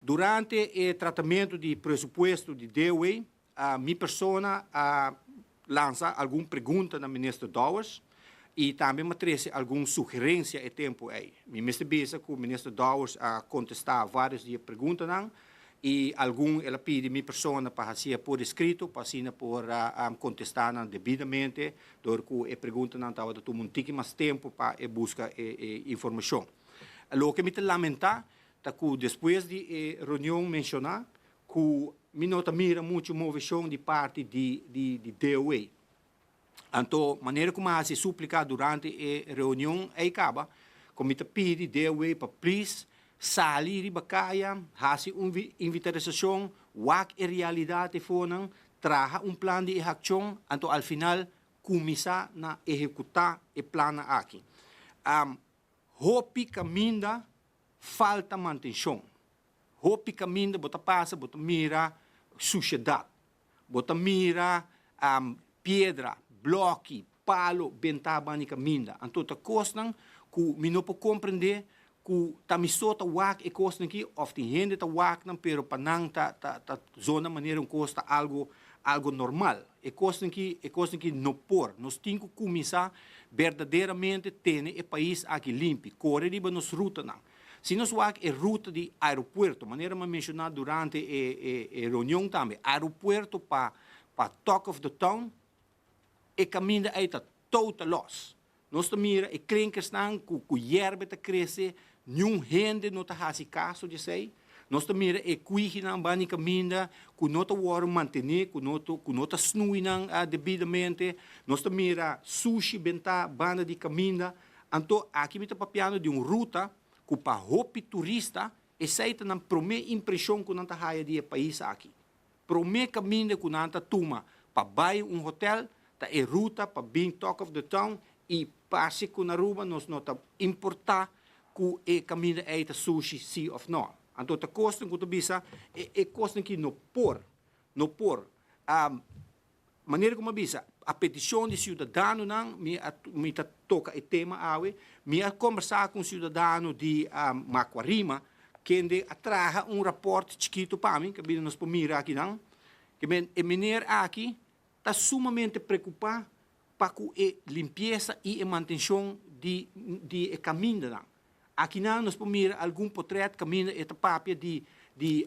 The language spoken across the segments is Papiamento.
Durante e tratamento di presupuesto di DOW, mi persona a lansa algun pregunta na Minister Dowers y tambe m'a trece algun sugerencia e tempo ey. Mi mester bisa cu Minister Dowers a contesta varios di e preguntanan y algun el a pidi mi persona pa hacia por escrito pa asina por a contesta nan debidamente door cu e preguntanan tabata tuma un tiki mas tempo pa e busca e informacion. Loke mi ta lamenta ta cu despues di e reunion menciona cu mi no ta mira mucho movecion di parti di DOW. Anto, manera cu mi a haci suplica durante e reunion ey caba, cu mi ta pidi DOW pa please sali riba caya, haci un inventarisacion, wak e realidad efonan, traha un plan di accion, anto al final cuminsa na ehecuta e plan aki. Hopi caminda falta mantencion. Hopi caminda bo ta pasa, bo ta mira suciedad. Bo ta mira piedra, bloki, palo, benta band'i caminda. Anto ta cosnan cu mi no por comprende cu ta mi so ta wak e cosnan aki of tin hende ta wak nan, pero pa nan ta zona manera un cos ta algo normal. E cosnan aki no por. Nos tin cu cuminsa berdaderamente tene e pais aki limpi. Core riba nos rutanan. Si nos wak e ruta di aeropuerto, manera mi a menciona durante e reunion tambe, aeropuerto pa Talk of the Town, e caminda ey ta total loss. Nos ta mira e klinkersnan cu yerba ta crece, ningun hende no ta haci caso di esey. Nos ta mira e kwihinan band'i caminda cu no ta wordo mantene, cu no ta snoeinan debidamente. Nos ta mira sushi benta banda di caminda. Anto aki mi ta papiando di un ruta cu pa hopi turista esey ta nan prome impresion cu nan ta haya di e pais aki. Prome caminda cu nan ta tuma pa bay un hotel ta e ruta pa bin Talk of the Town y parce cu na Aruba nos no ta importa cu e caminda ey ta sushi si of no. Anto ta cosnan cu ta bisa e cosnan cu no por, no por. Manera cu mi a bisa, a peticion di ciudadanonan, mi ta toca e tema awe, mi a conversa cu un ciudadano di Macuarima, kende a traha un rapport chikito pa mi, cu bini nos por mira aki nan, cu men, e meneer aki ta sumamente preocupa pa cu e limpieza y e mantencion di e camindanan. Aki nan nos por mira algun portret caminda e ta papia di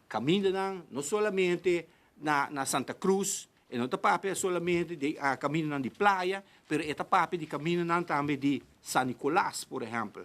camindanan, no solamente na Santa Cruz, e no ta papia solamente di camindanan di Playa, pero e ta papia di camindanan tambe di San Nicolas, por ehempel.